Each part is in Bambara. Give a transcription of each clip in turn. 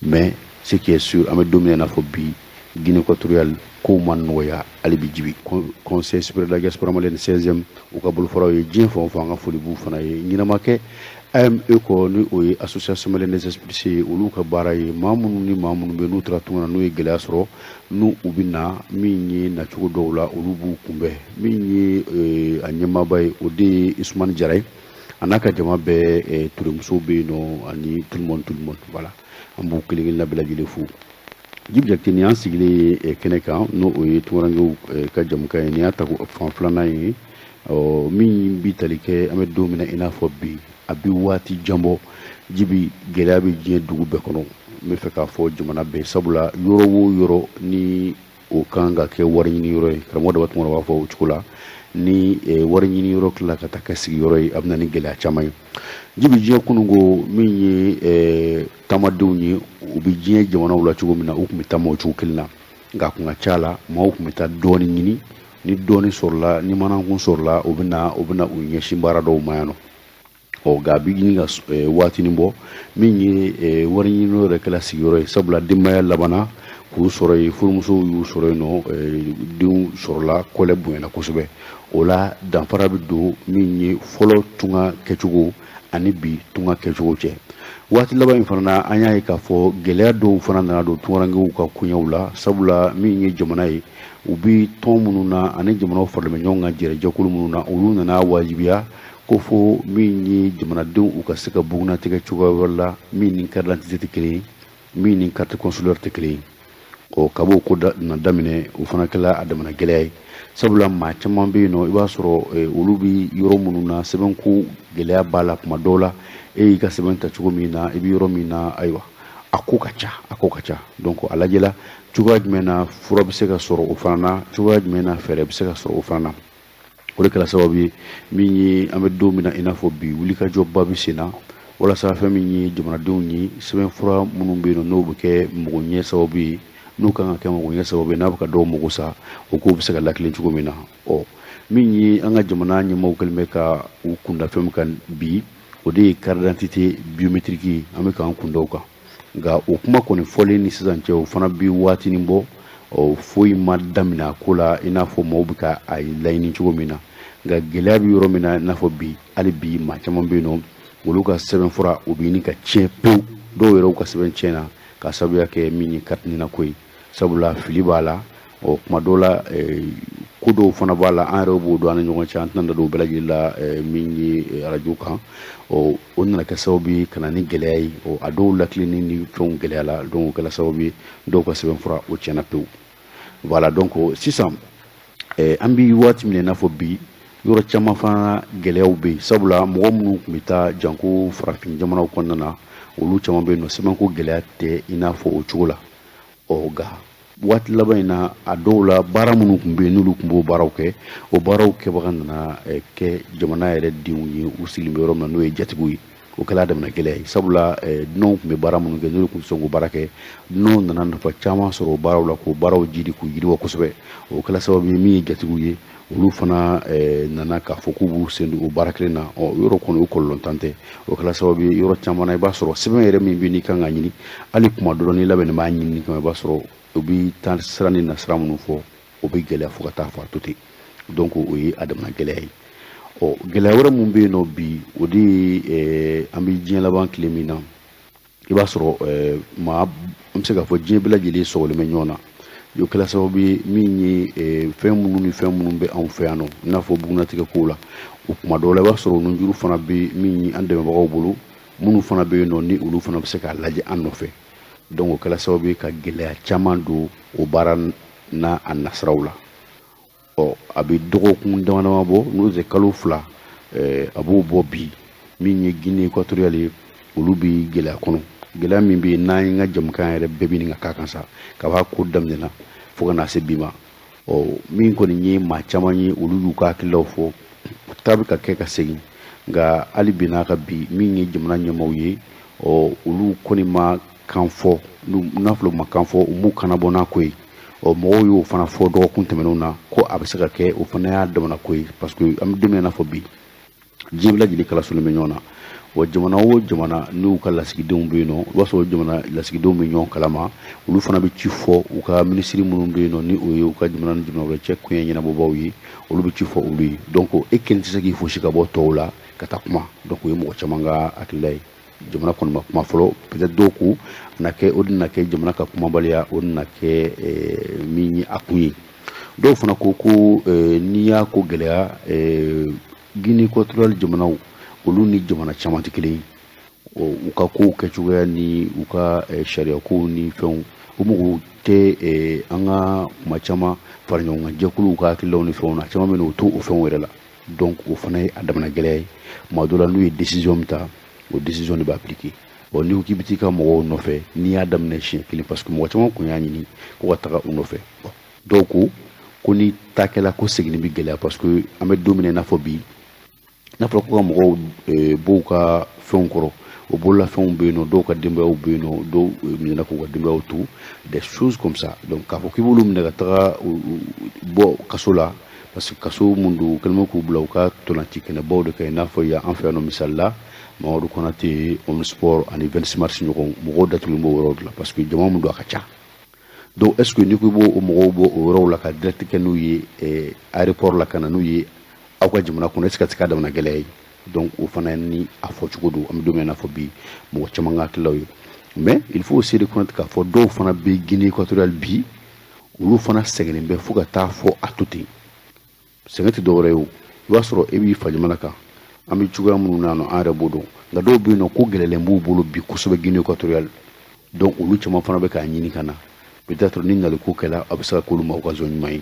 Mais ce qui est sûr, an bɛ don min na i n'a fɔ bi, Guinée équatoriale kow ma nɔgɔya hali bi. Jibi, Conseil supérieur de la diaspora malienne 16e, u ka bolofaraw ye diɲɛ fan o fan, an ka foli b'u fana ye. Ɲinama kɛ AME kɔ, ni o ye Association malienne des expulsés ye, olu ka baara ye maa minnu ni maa minnu bɛ n'u taara tunga na, n'u ye gɛlɛya sɔrɔ, n'u u bɛ na min ye nacogo dɔw la, olu b'u kunbɛn. Min ye a ɲɛmaaba ye, o de ye Usumani Jara ye, a n'a ka jama bɛɛ, Turemusow bɛ yen nɔ, ani tout le monde, tout le monde, voilà, an b'u kelen kelenna bɛɛ lajɛlen fo. Jibi Jakite, nin y'an sigilen ye kɛnɛ kan, n'o o ye tunkarankew ka jamukan ye. Nin y'a tako fan filanan ye, ɔ min bi tali kɛ an bɛ don min na i n'a fɔ bi, a bi waati jan bɔ. Jibi, gɛlɛya bɛ diɲɛ dugu bɛɛ kɔnɔ, n bɛ fɛ k'a fɔ jamana bɛɛ, sabula yɔrɔ o yɔrɔ ni o kan ka kɛ wari ɲini yɔrɔ ye, karamɔgɔ Daba Tunkara b'a fɔ o cogo la, ni wari ɲini yɔrɔ tila ka taa kɛ sigiyɔrɔ ye, a bɛ na ni gɛlɛya caman ye. Jibi, diɲɛ kununko min ye taamadenw ye, u bɛ diɲɛ jamanaw la cogo min na, u tun bɛ taama o cogo kelen na, nka a kun ka ca la, maaw tun bɛ taa dɔɔnin ɲini, ni dɔɔnin sɔrɔla, ni manakun sɔrɔla, u bɛ na u ɲɛsin baara dɔw ma yan nɔ. Ɔ nka a bɛ ɲini ka waatinin bɔ, min ye wari ɲini yɔrɔ yɛrɛ kɛla sigiyɔrɔ ye, sabula denbaya labanna k'u sɔrɔ yen, furumusow y'u sɔrɔ yen nɔ, denw sɔrɔla, kɔlɛ bonyana kosɛbɛ. O la, danfara bɛ don min ye fɔlɔ tunga kɛcogo ani bi tunga kɛcogo cɛ. Waati laban in fana na, an y'a ye k'a fɔ gɛlɛya dɔw fana nana don tunkarankew ka koɲɛw la, sabula min ye jamana ye, u bɛ tɔn minnu na ani jamanaw faralen bɛ ɲɔgɔn kan jɛrɛjɛkulu minnu na, olu nana wajibiya ko fo min ye jamanadenw, u ka se ka bugunnatigɛ cogoya wɛrɛ la, min ni carte d'identité tɛ kelen ye, min ni carte consulaire tɛ kelen ye. Ɔ kab'o ko na daminɛ, o fana kɛla a damana gɛlɛya ye, sabula maa caman bɛ yen nɔ, i b'a sɔrɔ olu bɛ yɔrɔ minnu na, sɛbɛnko gɛlɛya b'a la. Kuma dɔw la, e y'i ka sɛbɛn ta cogo min na, i bɛ yɔrɔ min na, ayiwa, a ko ka ca, a ko ka ca. Donc a lajɛla cogoya jumɛn na fura bɛ se ka sɔrɔ o fana na, cogoya jumɛn na fɛɛrɛ bɛ se ka sɔrɔ o fana na. O de kɛra sababu ye min ye, an bɛ don min na i n'a fɔ bi, wulikajɔba bɛ sen na walasa fɛn min ye jamanadenw ye, sɛbɛnfura minnu bɛ yen nɔ, n'o bɛ kɛ mɔgɔ ɲɛ sababu ye, n'o kan ka kɛ mɔgɔ ɲɛ sababu ye, n'a bɛ ka dɔw mago sa, o kow bɛ se ka lakilen cogo min na. Ɔ min ye an ka jamana ɲɛmɔgɔw kɛlen bɛ ka u kunda fɛn min kan bi, o de ye carte d'identité biométrique ye. An bɛ k'an kunda o kan, nka o kuma kɔni fɔlen ni sisan cɛ, o fana bi waatinin bɔ, ɔ foyi ma daminɛ a ko la i n'a fɔ maaw bɛ ka a laɲini cogo min na. Nka gɛlɛya bɛ yɔrɔ min na i n'a fɔ bi, hali bi maa caman bɛ yen nɔ, olu ka sɛbɛnfura, o bɛ ɲini ka tiɲɛ pewu. Dɔw yɛrɛ ka sɛbɛn tiɲɛna ka sababuya kɛ min ye carte NINA ko ye, sabula fili b'a la. Ɔ kuma dɔw la, ko dɔw fana b'a la, an yɛrɛ b'o dɔn an ni ɲɔgɔn cɛ, an tɛna da don o bɛɛ lajɛlen la min ye arajo kan. Ɔ o nana kɛ sababu ye ka na ni gɛlɛya ye. Ɔ a dɔw lakilenni ni fɛnw gɛlɛya la, donc o kɛra sababu ye dɔw ka sɛbɛnfura, o tiɲɛna pewu. Voilà, donc sisan an bɛ waati min na i n'a fɔ bi, yɔrɔ caman fana gɛlɛyaw bɛ yen, sabula mɔgɔ minnu tun bɛ taa janko farafin jamanaw kɔnɔna na, olu caman bɛ yen nɔ, sɛbɛnko gɛlɛya tɛ i n'a fɔ o cogo la. Ɔ nka waati laban in na, a dɔw la, baara minnu tun bɛ yen, n'olu tun b'o baaraw kɛ, o baaraw kɛbaga nana kɛ jamana yɛrɛ denw ye, u sigilen bɛ yɔrɔ min na, n'o ye jatigiw ye. O kɛla damana gɛlɛya ye, sabula dunanw tun bɛ baara minnu kɛ, n'olu tun tɛ sɔn k'o baara kɛ, dunanw nana nafa caman sɔrɔ o baaraw la, k'o baaraw jidi, k'u yiriwa kosɛbɛ. O kɛla sababu ye, min ye jatigiw ye, olu fana nana k'a fɔ k'u b'u sen don o baara kelen na. Ɔ yɔrɔ kɔni, o kɔlɔlɔntan tɛ. O kɛla sababu ye, yɔrɔ caman na, i b'a sɔrɔ sɛbɛn yɛrɛ min bɛ n'i kan ka ɲini, hali kuma dɔ la n'i labɛnnen b'a ɲini kama, i b'a sɔrɔ o bɛ taa sira ni nasira minnu fɔ, o bɛ gɛlɛya fo ka taa fɔ a to ten. Donc o ye a damana gɛlɛya ye. Ɔ gɛlɛya wɛrɛ mun bɛ yen nɔ bi, o de ye an bɛ diɲɛ laban tile min na, i b'a sɔrɔ maa, an bɛ se k'a fɔ diɲɛ bɛɛ lajɛlen sɔgɔlen bɛ ɲɔgɔn na. O kɛla sababu ye min ye fɛn minnu ni fɛn minnu bɛ anw fɛ yan nɔ, i n'a fɔ bugunnatigɛ kow la, o kuma dɔw la, i b'a sɔrɔ nunjuru fana bɛ min ye an dɛmɛbagaw bolo, minnu fana bɛ yen nɔ, ni olu fana bɛ se k'a lajɛ an nɔfɛ. Donc o kɛla sababu ye ka gɛlɛya caman don o baara n'a a nasiraw la. Ɔ a bɛ dɔgɔkun dama dama bɔ, n'o tɛ kalo 2, a b'o bɔ bi, min ye Guinée équatoriale ye, olu bɛ gɛlɛya kɔnɔ. Gɛlɛya min bɛ yen, n'an ye n ka jamukan yɛrɛ bɛɛ bɛ ɲini ka k'a kan sa, kab'a ko daminɛna fo ka na se bi ma. Ɔ min kɔni ye maa caman ye, olu y'u ka hakililaw fɔ, taa bɛ ka kɛ ka segin, nka hali bi n'a ka bi, min ye jamana ɲɛmaaw ye, ɔ olu kɔni ma kan fɔ, n'a fɔra u ma kan fɔ, u m'u kana bɔ n'a ko ye. Ɔ mɔgɔw y'o fana fɔ dɔgɔkun tɛmɛnenw na ko a bɛ se ka kɛ, o fana y'a damana ko ye, parce que an bɛ don min na i n'a fɔ bi, diɲɛ bɛɛ lajɛlen kalasolen bɛ ɲɔgɔn na. Wa jamana o jamana n'u ka lasigidenw bɛ yen nɔ, i b'a sɔrɔ jamana lasigidenw bɛ ɲɔgɔn kalama, olu fana bɛ ci fɔ u ka minisiri minnu bɛ yen nɔ, ni o ye u ka jamana ni jamana wɛrɛ cɛ koɲɛ ɲɛnabɔbaw ye, olu bɛ ci fɔ olu ye. Donc e kelen tɛ se k'i fosi ka bɔ tɔw la ka taa kuma. Donc o ye mɔgɔ caman ka hakilila ye. Jamana kɔni ma kuma fɔlɔ. Peut-être dɔw ko na kɛ, o de na kɛ jamana ka kumabaliya, o de na kɛ min ye a kun ye. Dɔw fana ko ko n'i y'a ko gɛlɛya, Guinée équatoriale jamanaw, olu ni jamana caman tɛ kelen ye, u ka kow kɛcogoya ni u ka sariya kow ni fɛnw, u mago tɛ an ka kuma caman fara ɲɔgɔn kan jɛkuluw ka hakililaw ni fɛnw na. Caman bɛ yen, u t'o fɛnw yɛrɛ la. Donc o fana ye a damana gɛlɛya ye. Tuma dɔ la, n'u ye décision min ta, o décision de bɛ appliquer. Bon, n'i ko k'i bɛ t'i ka mɔgɔw nɔfɛ, n'i y'a daminɛ siɲɛ kelen, parce que mɔgɔ caman kun y'a ɲini ko ka taga u nɔfɛ. Dɔw ko ko ni taa kɛla, ko seginni bɛ gɛlɛya, parce que an bɛ don min na i n'a fɔ bi, n'a fɔra ko ka mɔgɔw b'u ka fɛnw kɔrɔ, o bololafɛnw bɛ yen nɔ, dɔw ka denbayaw bɛ yen nɔ, dɔw minɛna k'u ka denbayaw to, des choses comme ça. Donc k'a fɔ k'i b'olu minɛ ka taga bɔ kaso la, parce que kaso mun don, u kɛlen bɛ k'u bila u ka ntolanci kɛnɛbaw de kan, i n'a fɔ yan an fɛ yan nɔ, misali la, Mamadu Konate Omnisport ani 26 mars ɲɔgɔn, mɔgɔw datugulen b'o yɔrɔw de la, parce que jama mun don, a ka ca. Donc est ce que n'i ko i b'o o mɔgɔw bɔ o yɔrɔw la ka direct kɛ n'u ye aéroport la ka na n'u ye aw ka jamana kɔnɔ, est ce que a tɛ k'a damana gɛlɛya ye? Donc o fana ni a fɔ cogo don. An bɛ don min na i n'a fɔ bi, mɔgɔ caman ka hakililaw ye. Mais il faut aussi reconnaître k'a fɔ dɔw fana bɛ Guinée équatoriale bi, olu fana sɛgɛnnen bɛ fo ka taa fɔ a to ten. Sɛgɛn tɛ dɔwɛrɛ ye o, i b'a sɔrɔ e b'i fa jamana kan, an bɛ cogoya minnu na yan nɔ, an yɛrɛ b'o dɔn. Nka dɔw bɛ yen nɔ, ko gɛlɛlen b'u bolo bi kosɛbɛ Guinée équatoriale. Donc olu caman fana bɛ k'a ɲini ka na. Peut-être ni naliko kɛla, a bɛ se ka k'olu ma occasion ɲuman ye.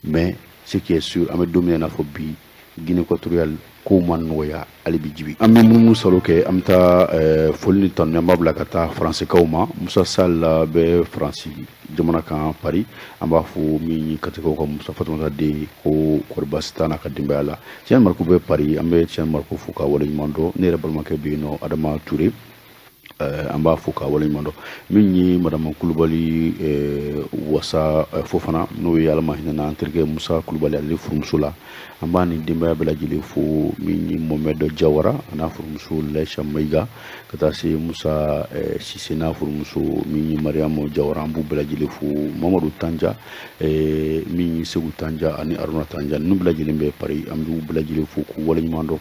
Mais ce qui est sûr, an bɛ don min na i n'a fɔ bi, Guinée équatoriale kow ma nɔgɔya hali bi. Jibi, an bɛ munumunu salo kɛ, an bɛ taa foli ni tanu, an b'a bila ka taa faransikaw ma. Musa Sall bɛ Faransi jamana kan, Paris. An b'a fɔ min ye Katikaw ka Musa Fatumata den ko kɔri baasi t'a n'a ka denbaya la. Tiɲɛ Mariko bɛ Paris, an bɛ Tiɲɛ Mariko fo ka waleɲuman dɔn. Ne yɛrɛ balimakɛ bɛ yen nɔ, Adama Ture, an b'a fo ka waleɲuman dɔn. Min ye madame Kulubali Wasa Fofana, n'o ye Ala ma hinɛ an terikɛ Musa Kulubali ale furumuso la, an b'a ni denbaya bɛɛ lajɛlen fo. Min ye Mohamed Jawara a n'a furumuso Laïcha Maïga, ka taa se Musa Sise n'a furumuso min ye Mariamu Jawara, an b'u bɛɛ lajɛlen fo. Mamadu Tanja, min ye Segu Tanja ani Aruna Tanja, ninnu bɛɛ lajɛlen bɛ Paris, an b'u bɛɛ lajɛlen fo k'u waleɲuman dɔn.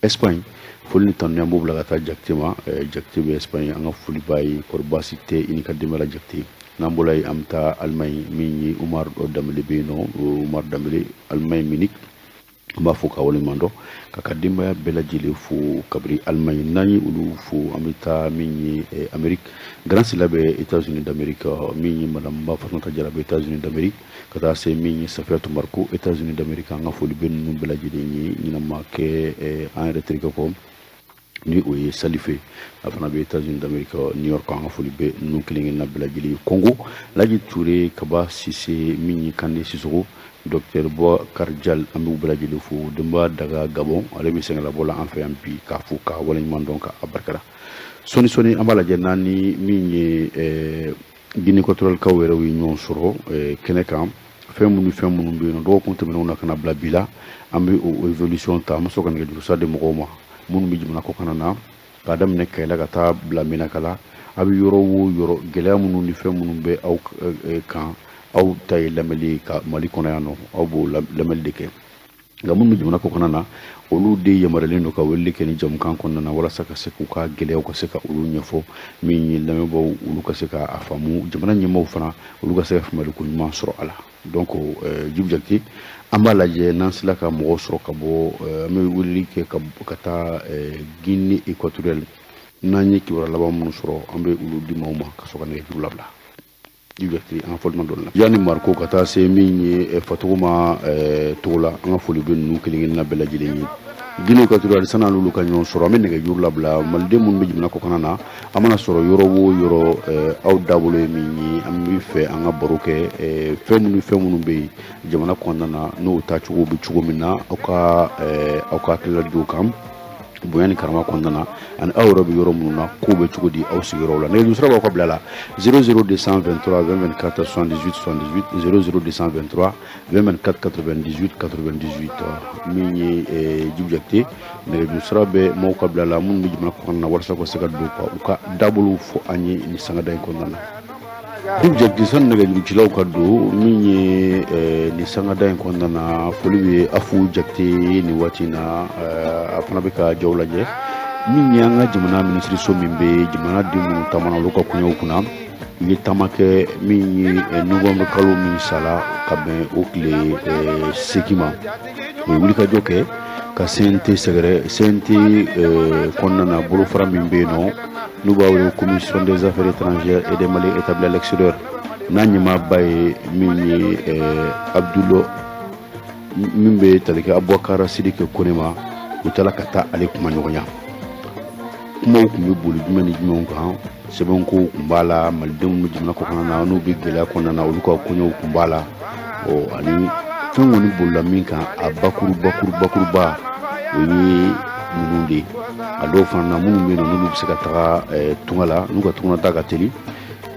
Espagne, foli ni tanu an b'o bila ka taa Jakite ma. Jakite bɛ Espagne, an ka foli b'a ye. Kɔri baasi tɛ i ni ka denbaya la, Jakite? N'an bɔra yen, an bɛ taa Allemagne. Min ye Umar Danbele bɛ yen nɔ, Umar Danbele, Allemagne, Munich, an b'a fo ka waleɲuman dɔn ka denbaya bɛɛ lajɛlen fo kabiri Allemagne. N'an ye olu fo, an bɛ taa min ye Amérique, Grand Sila bɛ États-Unis d'Amérique, min ye madame Ba Fatumata Jara bɛ États-Unis d'Amérique, ka taa se min ye Safiyatu Mariko, États-Unis d'Amérique, an ka foli bɛ ninnu bɛɛ lajɛlen ye. Ɲinama kɛ an yɛrɛ terikɛ kɔ, ni o ye Salife, a fana bɛ États-Unis d'Amérique, New York, an ka foli bɛ ninnu kelen kelenna bɛɛ lajɛlen ye. Congo, Laji Ture, Kaba Sise, min ye Kande Sisoko, docteur Boubacar Dial, an b'u bɛɛ lajɛlen fo. Denba Daga Gabon, ale bɛ sɛgɛnlabɔ la an fɛ yan bi, k'a fo k'a waleɲuman dɔn k'a barikada. Sɔni sɔni, an b'a lajɛ n'an ni min ye Guinée équatoriale kaw yɛrɛ ye ɲɔgɔn sɔrɔ kɛnɛ kan. Fɛn minnu bɛ yen nɔ, dɔgɔkun tɛmɛnenw na ka na bila bi la, an bɛ o évolution ta. An bɛ sɔrɔ ka nɛgɛjuru sira di mɔgɔw ma minnu bɛ jamana kɔkanna na, k'a daminɛ Kayila ka taa bila Menaka. A bɛ yɔrɔ o yɔrɔ, gɛlɛya minnu ni fɛn minnu bɛ aw kan, aw ta ye lamɛnli ka Mali kɔnɔ yan nɔ, aw b'o lamɛnli de kɛ. Nka minnu bɛ jamana kɔkanna na, olu de yamaruyalen don ka weleli kɛ ni jamukan kɔnɔna na, walasa ka se k'u ka gɛlɛyaw ka se ka olu ɲɛfɔ min ye lamɛnbaaw, olu ka se k'a faamu, jamana ɲɛmaaw fana, olu ka se ka faamuyali ko ɲuman sɔrɔ a la. Donc Jibi Jakite, an b'a lajɛ n'an sera ka mɔgɔ sɔrɔ ka bɔ, an bɛ weleli kɛ ka taa Guinée équatoriale. N'an ye kibaruya laban minnu sɔrɔ, an bɛ olu di maaw ma ka sɔrɔ ka nɛgɛjuru labila. Jibi Jakite, an ka fɔlima dɔɔni la yanni Mariko ka taa se min ye Fatogoma togo la, an ka foli bɛ ninnu kelen kelenna bɛɛ lajɛlen ye Guinée équatoriale. Sanni olu ka ɲɔgɔn sɔrɔ, an bɛ nɛgɛjuru labila. Maliden minnu bɛ jamana kɔkanna na, an mana sɔrɔ yɔrɔ o yɔrɔ, aw dabolo ye min ye, an bɛ fɛ an ka baro kɛ fɛn minnu bɛ yen jamana kɔnɔna na, n'o taacogo bɛ cogo min na, aw ka hakilila di o kan. Bonya ni karama kɔnɔna na, ani aw yɛrɛ bɛ yɔrɔ minnu na, kow bɛ cogo di aw sigiyɔrɔw la? Nɛgɛjuru sira b'aw ka bila la: 00 223 20 24 78 78, 00 223 20 24 98 98. Min ye Jibi Jakite, nɛgɛjuru sira bɛ maaw ka bila la minnu bɛ jamana kɔnɔna na, walasa ka se ka don ka u ka dabolow fɔ an ye nin sangada in kɔnɔna na. Jibi Jakite, sani nɛgɛjurucilaw ka don, min ye nin sangada in kɔnɔna na, foli bɛ Afu Jakite ye nin waati in na. A fana bɛ ka jaw lajɛ. Min ye an ka jamana minisiriso min bɛ jamana den minnu taamana olu ka koɲɛw kunna, u ye taama kɛ min ye novembre kalo min sala ka bɛn o tile 8 ma, u ye wulikajɔ kɛ ka CNT sɛgɛrɛ. CNT kɔnɔna na, bolofara min bɛ yen nɔ n'u b'a wele Commission des affaires étrangères et des Maliens établis à l'extérieur, n'a ɲɛmaaba ye min ye Abdul, min bɛ tali kɛ Abubakar Sidiki Kone ma, u taara ka taa ale kuma ɲɔgɔnya. Kumaw tun bɛ boli jumɛn ni jumɛnw kan? Sɛbɛnkow tun b'a la, malidenw bɛ jamana kɔkana na n'u bɛ gɛlɛya kɔnɔna na, olu ka koɲɛw tun b'a la. Ɔ ani fɛn kɔni bolila min kan, a bakuru bakuru bakuruba, o ye ninnu de ye. A dɔw fana na, minnu bɛ yen nɔ n'olu bɛ se ka taga tunga la, n'u ka tunga ta ka teli,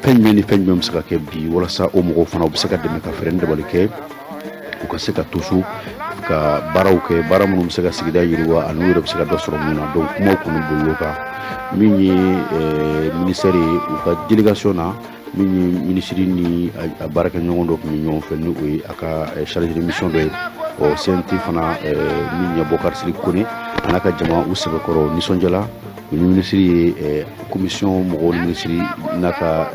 fɛn jumɛn ni fɛn jumɛn bɛ se ka kɛ bi walasa o mɔgɔw fana u bɛ se ka dɛmɛ ka fɛɛrɛ ni dabali kɛ u ka se ka to so ka baaraw kɛ, baara minnu bɛ se ka sigida yiriwa ani u yɛrɛ bɛ se ka dɔ sɔrɔ mun na. Donc kumaw kɔni bolila o kan. Min ye ministère ye, u ka délégation na, min ye minisiri ni a baarakɛɲɔgɔn dɔ tun bɛ ɲɔgɔn fɛ, ni o ye a ka chargé de mission dɔ ye. Ɔ CNT fana, min ye Bɔkari Sidiki Kone a n'a ka jama, u sɛbɛkɔrɔ nisɔndiyala. U ni minisiri ye, commission mɔgɔw ni minisiri n'a ka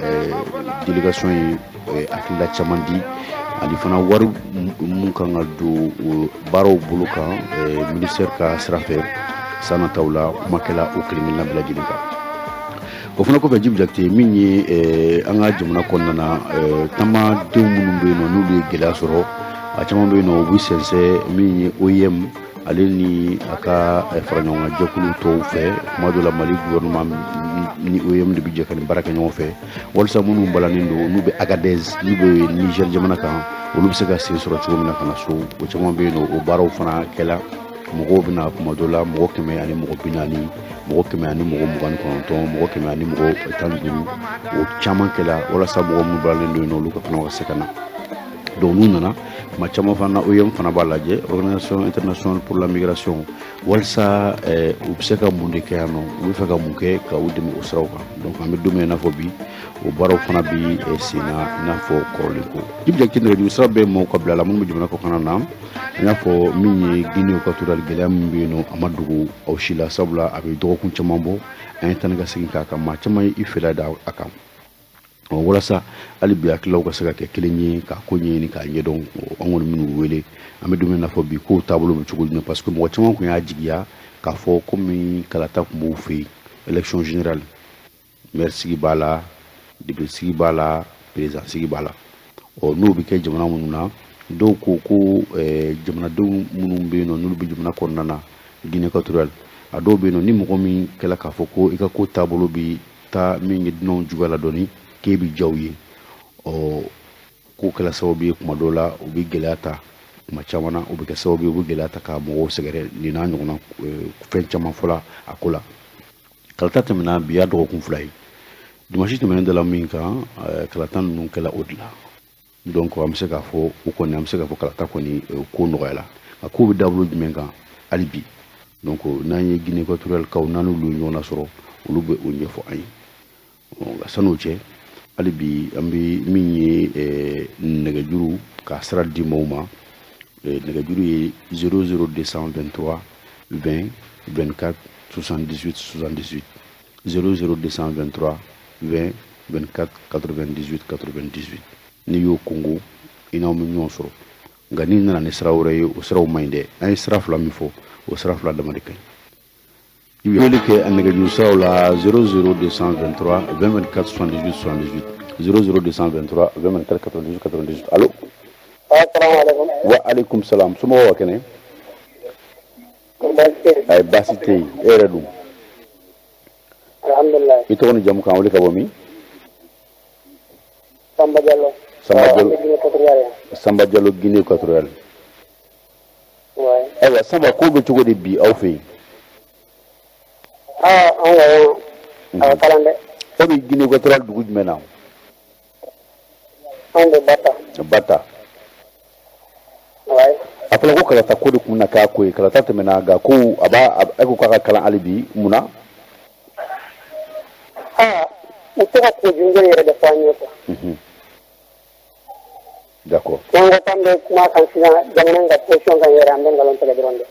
délégation ye hakilila caman di, ani fana wari mun kan ka don o baaraw bolo kan ministère ka sira fɛ san nataw la. Kuma kɛla o kelen kelenna bɛɛ lajɛlen kan. O fana kɔfɛ, Jibi Jakite, min ye an ka jamana kɔnɔna na, taamadenw minnu bɛ yen nɔ n'olu ye gɛlɛya sɔrɔ, a caman bɛ yen nɔ u bɛ sɛnsɛn min ye OIM ale ni a ka faraɲɔgɔnkan jɛkulu tɔw fɛ. Kuma dɔ la, Mali gouvernement ni OIM de bɛ jɛ ka nin baara kɛ ɲɔgɔn fɛ, walasa minnu balannen don, n'u bɛ Agadez, n'u bɛ Niger jamana kan, olu bɛ se ka sen sɔrɔ cogo min na ka na so. O caman bɛ yen nɔ, o baaraw fana kɛla. Mɔgɔw bɛna kuma dɔ la, mɔgɔ 140, mɔgɔ 129, mɔgɔ 115, o caman kɛla walasa mɔgɔ minnu balalen don yen nɔ, olu ka fana ka se ka na. Donc n'u nana, kuma caman fana OIM fana b'a lajɛ, Organisation internationale pour la migration, walasa u bɛ se ka mun de kɛ yan nɔ, u bɛ fɛ ka mun kɛ ka u dɛmɛ o siraw kan. Donc an bɛ don min na i n'a fɔ bi, o baaraw fana bi sen na i n'a fɔ kɔrɔlen ko. Jibi Jakite, nɛgɛjuru sira bɛ maaw ka bila la minnu bɛ jamana kɔkanna na. An y'a fɔ min ye Guinée équatoriale, gɛlɛya min bɛ yen nɔ, a ma dogo aw si la, sabula a bɛ dɔgɔkun caman bɔ an ye taa ni ka segin k'a kan, maa caman ye i fɛla da a kan. Ɔ walasa hali bi hakililaw ka se ka kɛ kelen ye k'a ko ɲɛɲini k'a ɲɛdɔn, an kɔni minnu wele, an bɛ don min na fɔ bi, kow taabolo bɛ cogo jumɛn? Parce que mɔgɔ caman tun y'a jigiya k'a fɔ komi kalata tun b'u fɛ yen, élection générale, maire sigi b'a la, député sigi b'a la, président sigi b'a la. Ɔ n'o bɛ kɛ jamana minnu na, dɔw ko ko jamanadenw minnu bɛ yen nɔ n'olu bɛ jamana kɔnɔna na, Guinée équatoriale, a dɔw bɛ yen nɔ, ni mɔgɔ min kɛla k'a fɔ ko i ka ko taabolo bɛ taa min ye dunanw juguya la dɔɔni, k'e bɛ diya u ye, ɔ k'o kɛla sababu ye kuma dɔw la u bɛ gɛlɛya ta, kuma caman na o bɛ kɛ sababu ye u bɛ gɛlɛya ta ka mɔgɔw sɛgɛrɛ. Nin n'a ɲɔgɔnna fɛn caman fɔla a ko la. Kalata tɛmɛna, bi y'a dɔgɔkun 2 ye, dimanche tɛmɛnen dala min kan, kalata ninnu kɛla o de la. Donc an bɛ se k'a fɔ o kɔni, an bɛ se k'a fɔ kalata kɔni ko nɔgɔyala, nka ko bɛ dabolo jumɛn kan hali bi? Donc n'an ye Guinée équatoriale kaw, n'an n'olu ye ɲɔgɔn lasɔrɔ, olu bɛ o ɲɛfɔ an ye. Nka san'o cɛ, hali bi an bɛ min ye nɛgɛjuru k'a sira di maaw ma. Nɛgɛjuru ye 00 223 20 24 78 78, 00 223 20 24 98 98. N'i y'o kongo, i n'anw bɛ ɲɔgɔn sɔrɔ. Nka n'i nana ni sira wɛrɛ ye, o siraw man ɲi dɛ. An ye sira 2 min fɔ, o sira 2 dama de ka ɲi. I bɛ wele kɛ a nɛgɛjuru siraw la: 00 223 20 24 78 78, 00 223 20 24 98 98. Allo? Asalaamaaleykum. Wa aleykum salam. Somɔgɔw ka kɛnɛ? Baasi tɛ yen. Ayi, baasi tɛ yen. E yɛrɛ dun? Alhamdulilayi. I tɔgɔ ni jamu, k'an wele ka bɔ min? Samba Diallo. Samba Diallo. An bɛ Guinée équatoriale yan. Samba Diallo, Guinée équatoriale. Ouais. Ayiwa Samba, ko bɛ cogo di bi aw fɛ yen? Aa, an ka a ka kalan dɛ. E bɛ Guinée équatoriale dugu jumɛn na? Anw bɛ Bata. Bata. Ouais. A fɔra ko kalata ko de kun na k'a ko ye, kalata tɛmɛna, nka ko a b'a e ko k'a ka kalan hali bi, mun na? Aa, u tɛ ka ko jɔnjɔn yɛrɛ de fɔ an ye quoi. D'accord. N'an ko k'an bɛ kuma kan sisan jamana in ka position kan yɛrɛ, an bɛ nkalon tigɛ dɔrɔn de.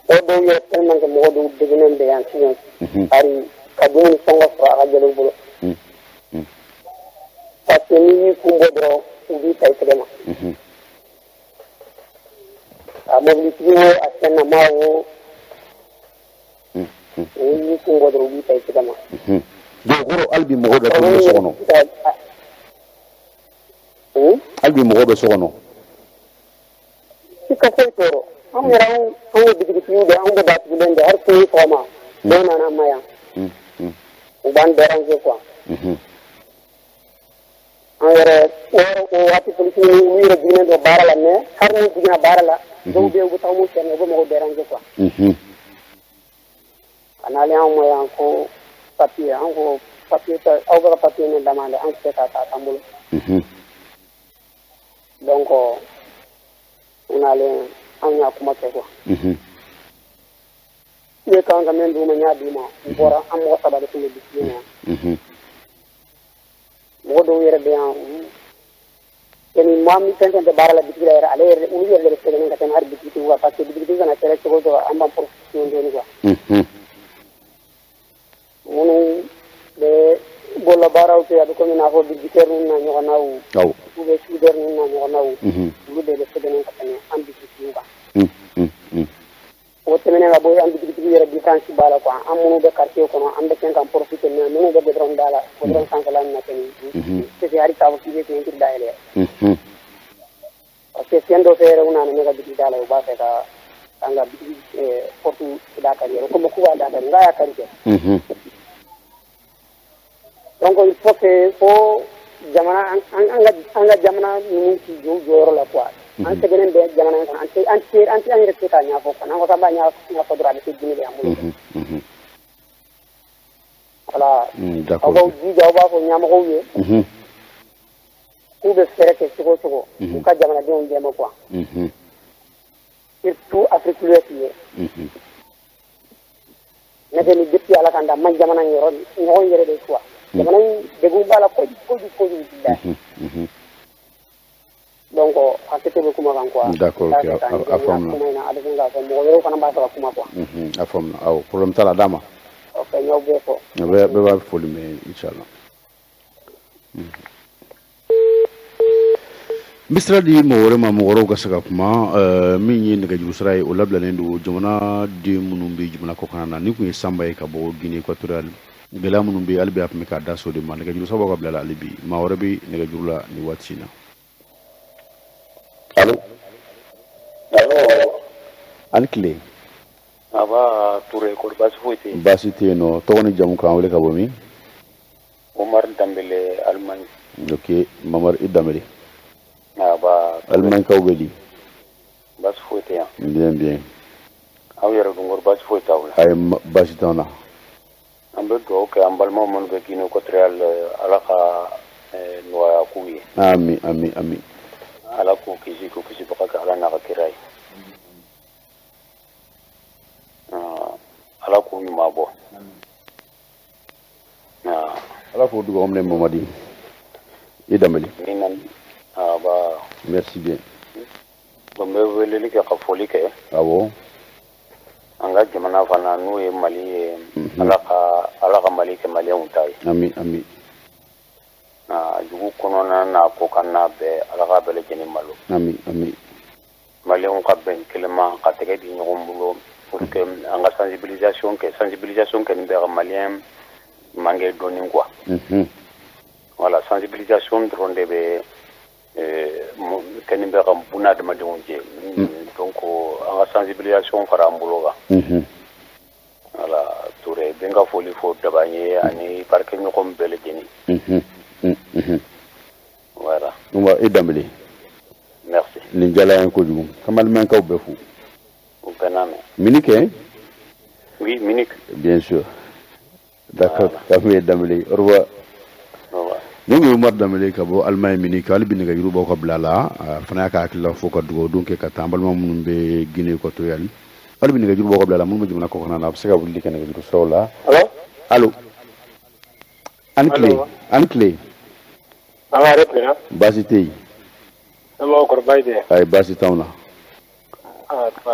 O dɔw yɛrɛ tellement que mɔgɔ dɔw degunnen bɛ yan sisan. Bari ka dumuni sɔngɔ sɔrɔ a ka gɛlɛn u bolo. Parce que n'i y'i kun bɔ dɔrɔn, u b'i ta i tɛgɛ ma. A mobilitigi wo, a sɛnɛma wo, n'i y'i kun bɔ dɔrɔn, u b'i ta i tɛgɛ ma. Donc kɔrɔ hali bi mɔgɔw bɛ bɛ so kɔnɔ? Hali bi mɔgɔw bɛ so kɔnɔ? I ka foyi tɔɔrɔ. Anw yɛrɛ, anw ye bitigitigiw de, anw bɛ datugulen de. Hali sini sɔgɔma, dɔw nana an ma yan, u b'an déranger quoi. An yɛrɛ, o yɔrɔ o waati, polisi olu yɛrɛ jiginnen don baara la, mais hali n'u jiginna baara la, dɔw bɛ yen, u bɛ taga mun sɛnɛ, u bɛ mɔgɔw déranger quoi. A n'ale anw ma yan ko papier, an ko papier tɛ, aw bɛ ka papier min demande, an tɛ se k'a ta an bolo. Donc u nalen, anw y'a kuma kɛ quoi. I ye kan ka min d'u ma, n y'a d'u ma, u bɔra. An mɔgɔ saba de tun bɛ bitigi in na yan. Mɔgɔ dɔw yɛrɛ bɛ yan, olu ni maa min fɛn fɛn tɛ baara la bitigi la yɛrɛ, ale yɛrɛ, olu yɛrɛ de bɛ sɛgɛnnen ka tɛmɛ hali bitigitigiw kan, parce que bitigitigi kana kɛra cogo o cogo, an b'an profiter dɔɔni quoi. Minnu bɛ bololabaaraw kɛ, a bɛ komi i n'a fɔ budgétaire ninnu n'a ɲɔgɔnnaw, ou bien soudeur ninnu n'a ɲɔgɔnnaw, olu de bɛ sɛgɛnnen ka tɛmɛ an bitigitigiw kan. O tɛmɛnen ka bɔ yen, an bitigitigiw yɛrɛ différence b'a la quoi. An minnu bɛ quartier kɔnɔ, an bɛ kɛn k'an profiter, mais minnu bɛ goudron da la, goudron sanfɛla ninnu na kɛni, tɛ se hali k'a fɔ k'i bɛ fenêtre dayɛlɛ, parce que fɛn dɔ fɛ yɛrɛ, u nana ne ka bitigi da la, u b'a fɛ ka an ka bitigi porte da kari yɛrɛ, komi k'u b'a da kari, n k'a y'a kari kɛ. Donc il faut que fo jamana an ka jamana ninnu k'i jɔ u jɔyɔrɔ la quoi. An sɛgɛnnen bɛ jamana in kɔnɔ, an tɛ an tɛ an tɛ an yɛrɛ tɛ se k'a ɲɛfɔ quoi. N'an ko k'an b'a ɲɛfɔ dɔrɔn, a bɛ kɛ dimi de y'an bolo. Voilà. Aw b'aw jija, aw b'a fɔ ɲɛmɔgɔw ye k'u bɛ fɛɛrɛ kɛ cogo o cogo, u ka jamanadenw dɛmɛ quoi, surtout Afrique l'Ouest ye. Ne tɛ ni depuis Ala kan da man jamana in yɔrɔ ɲɔgɔn yɛrɛ de quoi. Jamana in degun b'a la kojugu kojugu kojugu, bilahi. Donc hakɛto bɛ kuma kan quoi. D'accord, ok, a faamuna. Kuma in na, a bɛ k'a fɔ mɔgɔ wɛrɛw fana b'a fɛ ka kuma quoi. A faamuna, awɔ, problème t'a la, d'a ma. Ok, n y'aw bɛɛ fɔ. Bɛɛ bɛɛ b'a foli mɛn, inchallah. N bɛ sira di mɔgɔ wɛrɛ ma, mɔgɔ wɛrɛw ka se ka kuma. Min ye nɛgɛjuru sira ye, o labilalen don jamanaden minnu bɛ jamana kɔkan na. Ni kun ye Sanba ye ka bɔ Guinée équatoriale, gɛlɛya minnu bɛ yen hali bi, a tun bɛ k'a da so de ma. Nɛgɛjuru sira b'aw ka bila la hali bi. Maa wɛrɛ bɛ nɛgɛjuru la nin waati in na. Allo? Allo. Ani tile. Aba Touré, kɔri baasi foyi tɛ yen? Baasi tɛ yen nɔ. Tɔgɔ ni jamu, k'an wele ka bɔ min? Omar Danbele, Allemagne. Ok, Mamar i Danbele. Aba. Allemagne kaw bɛ di? Baasi foyi tɛ yan. Bien bien. Aw yɛrɛ dun, kɔri baasi foyi t'aw la? Ayi, baasi t'anw na. An bɛ dugawu kɛ an balimaw minnu bɛ Guinée équatoriale, Ala ka nɔgɔya k'u ye. Ami ami ami. Ala k'u kisi, k'u kisibaga kɛ Ala n'a ka kira ye. Ala k'u ɲuman bɔ. Ala k'o dugawu minɛ. Mamadi i Danbele. Aba. Merci bien. Bon, n bɛ weleli kɛ ka foli kɛ. An ka jamana fana, n'o ye Mali ye, Ala ka Mali kɛ maliyɛnw ta ye. Ami ami. Dugu kɔnɔna n'a ko kan n'a bɛɛ, Ala ka bɛɛ lajɛlen malo. Ami ami. Maliyɛnw ka bɛn kelen ma, ka tɛgɛ di ɲɔgɔn bolo pour que an ka sensibilisation kɛ, sensibilisation kɛ nin bɛ ka maliyɛn manqué dɔɔnin quoi. Voilà, sensibilisation dɔrɔn de bɛ kɛ nin bɛ ka buna adamadenw jɛ. Donc an ka sensibilisation fara an bolo kan. Voilà, Touré, bɛ n ka foli fɔ daba ye ani baarakɛɲɔgɔn bɛɛ lajɛlen. Voilà. Nba, i Danbele. Merci. Nin diyara n ye kojugu, ka malimɛnkaw bɛɛ fo. U bɛɛ n'a mɛn. Mini kɛ. Oui, Munich. Bien sûr. D'accord. K'an Dembélé. Au revoir. Ni ye Umar Dembélé ka bɔ Allemagne Munich. Hali bi nɛgɛjuru b'aw ka bila la. A fana y'a ka hakilila fɔ ka dugawu don kɛ ka taa an balima minnu bɛ Guinée équatoriale. Hali bi nɛgɛjuru b'aw ka bila la, minnu bɛ jamana kɔkan na, a bɛ se ka wuli kɛ nɛgɛjuru siraw la. Allo. Allo. Ani tile. Ani tile. An ka yɛrɛ tilenna. Baasi tɛ yen. An b'aw kɔrɔ baasi tɛ. Ayi, baasi t'anw na.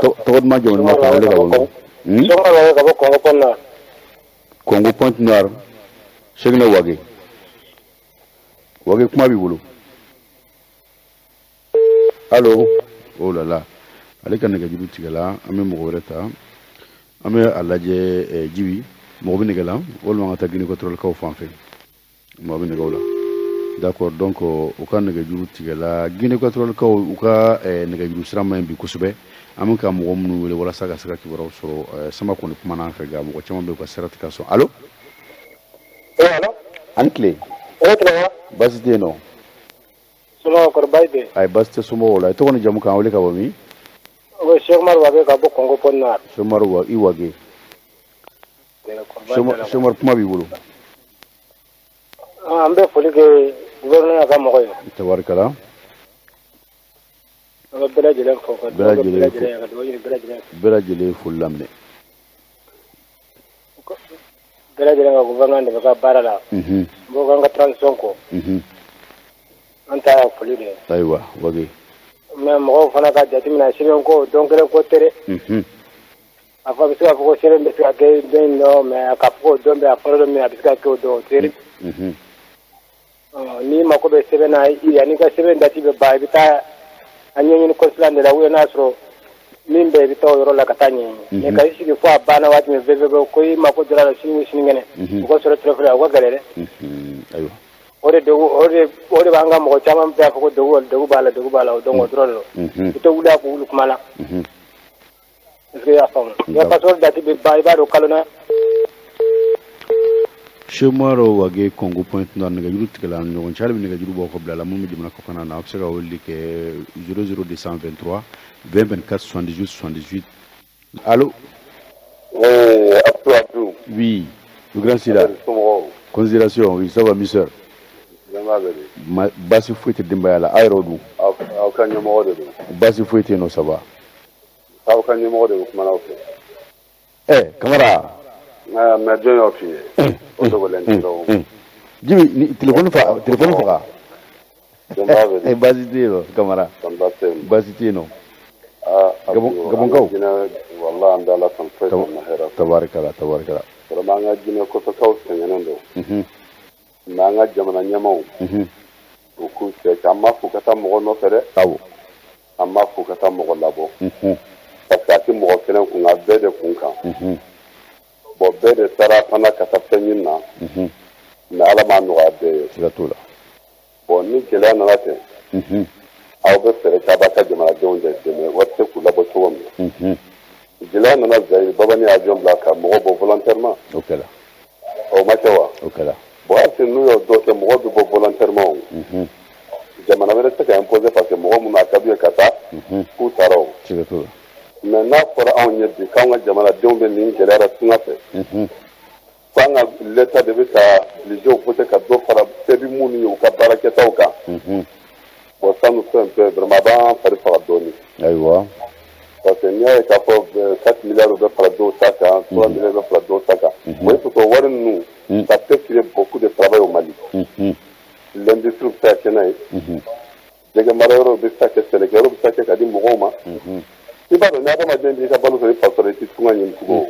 Tɔgɔ duman, jamu duman, k'an wele ka bɔ min? Sɔgɔma bɛ ka bɔ Congo Pointe Noire. Congo Pointe Noire. Cheickna Wage. Wage, kuma b'i bolo. Allo. Oh là là. Ale ka nɛgɛjuru tigɛla, an bɛ mɔgɔ wɛrɛ ta. An bɛ a lajɛ Jibi, mɔgɔ bɛ nɛgɛ la walima an ka taa Guinée équatoriale kaw fan fɛ. Mɔgɔ bɛ nɛgɛw la. D'accord, donc u ka nɛgɛjuru tigɛla. Guinée équatoriale kaw, u ka nɛgɛjuru sira man ɲi bi kosɛbɛ. An bɛ ka mɔgɔ minnu wele walasa ka se ka kibaruyaw sɔrɔ, sama kɔni kumana an fɛ, nka mɔgɔ caman bɛ yen, u ka sira tɛ ka sɔn. Allo. Allo. Ani tile. O tile. Baasi tɛ yen nɔ. Somɔgɔw, kɔrɔ baasi tɛ? Ayi, baasi tɛ somɔgɔw la. I tɔgɔ ni jamu, k'an wele ka bɔ min? O Cheikh Umar Wage ka bɔ Congo Pointe Noire. Cheikh Umar i Wage. Cheikh Umar, kuma b'i bolo. An bɛ foli kɛ gouvernement ka mɔgɔ ye. Tabarikala. An bɛ bɛɛ lajɛlen fo ka Bɛɛ lajɛlen fo. ka dugawu ɲini bɛɛ lajɛlen fɛ. Bɛɛ lajɛlen foli laminɛ. Bɛɛ lajɛlen ka gouvernement dɛmɛ ka baara la. N b'o k'an ka transition kɔ. An ta y'a foli de ye. Ayiwa Wage. Mais mɔgɔw fana ka jateminɛ, sɛbɛn ko don kelen ko tɛ dɛ. A fɔ a bɛ se ka fɔ ko sɛbɛn bɛ se ka kɛ don in nɔ, mais k'a fɔ ko don bɛ a fɔra don min a bɛ se ka kɛ o don, o tɛ dɛ. N'i mako bɛ sɛbɛn na, yanni ka sɛbɛn date bɛ ban, i bɛ taa a ɲɛɲini consulat de la, ou bien n'a sɔrɔ min bɛ yen, i bɛ taa o yɔrɔ la ka taa ɲɛɲini. Mais ka i sigi fo a banna waati min fɛn ko i mako jɔra la sini sinikɛnɛ, o ka sɔrɔ téléphone la, o ka gɛlɛn dɛ. Ayiwa. O de degun, o de b'an ka mɔgɔ caman bɛ a fɔ ko degun b'a la, degun b'a la, o donc o dɔrɔn de don. I tɛ wuli a k'u wuli kuma la. Est-ce que i y'a faamu? I ka passeport date bɛ ban, i b'a dɔn kalo na. Cheikh Umar Wage, Congo Pointe Noire, nɛgɛjuru tigɛla an ni ɲɔgɔn cɛ. Hali bi nɛgɛjuru b'aw ka bila la, minnu bɛ jamana kɔkan na, a bɛ se ka weleli kɛ 00 223 20 24 78 78. Allo. Oui, Abdou Abdou. Oui, le grand Sira. Considération, oui, ça va, monsieur. Baasi foyi tɛ denbaya la, a yɛrɛ dun? Aw ka ɲɛmɔgɔ de don. Baasi foyi tɛ yen nɔ, ça va. Aw ka ɲɛmɔgɔ de bɛ kuma n'aw fɛ. Ɛ Kamara. Mais jɔn y'o f'i ye? O dogolen tɛ o. Jibi, ni téléphone fa, téléphone faga. Denbaya bɛ di? Baasi tɛ yen nɔ, Kamara. Baasi tɛ yen. Baasi tɛ yen nɔ. Ah, Gabonkaw. Wallahi, an bɛ Ala tanu, foyi t'an na hɛrɛ. Tabarikala, tabarikala. Vraiment, an ka jinɛ kɔfɛkaw sɛgɛnnen don. Mais an ka jamana ɲɛmaaw, u k'u cɛ an m'a fɔ ka taa mɔgɔ nɔfɛ dɛ. Awɔ. An m'a fɔ ka taa mɔgɔ labɔ. Parce que a tɛ mɔgɔ kelen kun, a bɛɛ de kun kan. Bon, bɛɛ de taara fana ka taa fɛn ɲini na. Mais Ala m'a nɔgɔya bɛɛ ye. Siga t'o la. Bon, ni gɛlɛya nana ten, aw bɛ fɛɛrɛ kɛ a b'a ka jamanadenw de dɛmɛ, wari tɛ k'u labɔ cogo min na. Gɛlɛya nana Zayiri, Babani ye avion bila ka mɔgɔ bɔ volontairement. O kɛra. O ma kɛ wa? O kɛra. Bon, hali n'u y'o dɔ kɛ, mɔgɔ bɛ bɔ volontairement o. Jamana wɛrɛ tɛ se ka imposer, parce que mɔgɔ minnu a ka d'u ye ka taa, k'u taara o. Siga t'o la. Mais n'a fɔra anw ye bi k'anw ka jamanadenw bɛ nin gɛlɛya la tunga fɛ, k'an ka l'État de bɛ ka budget voter ka dɔ fara se bɛ minnu ye u ka baarakɛtaw kan. Bon, ça nous fait un peu, vraiment, a b'an fari faga dɔɔnin. Ayiwa. Parce que n'i y'a ye k'a fɔ 4 milliards bɛ fara dɔw ta kan, 3 milliards bɛ fara dɔw ta kan, o ye parce que wari ninnu, ça peut créer beaucoup de travail au Mali. L'industrie bɛ se ka kɛ n'a ye, jɛgɛ mara yɔrɔ bɛ se ka kɛ, sɛnɛkɛyɔrɔ bɛ se ka kɛ ka di mɔgɔw ma. I b'a dɔn, ni adamaden b'i ka balo sɔrɔ i fa sɔrɔ, i tɛ tunga ɲini tugun o.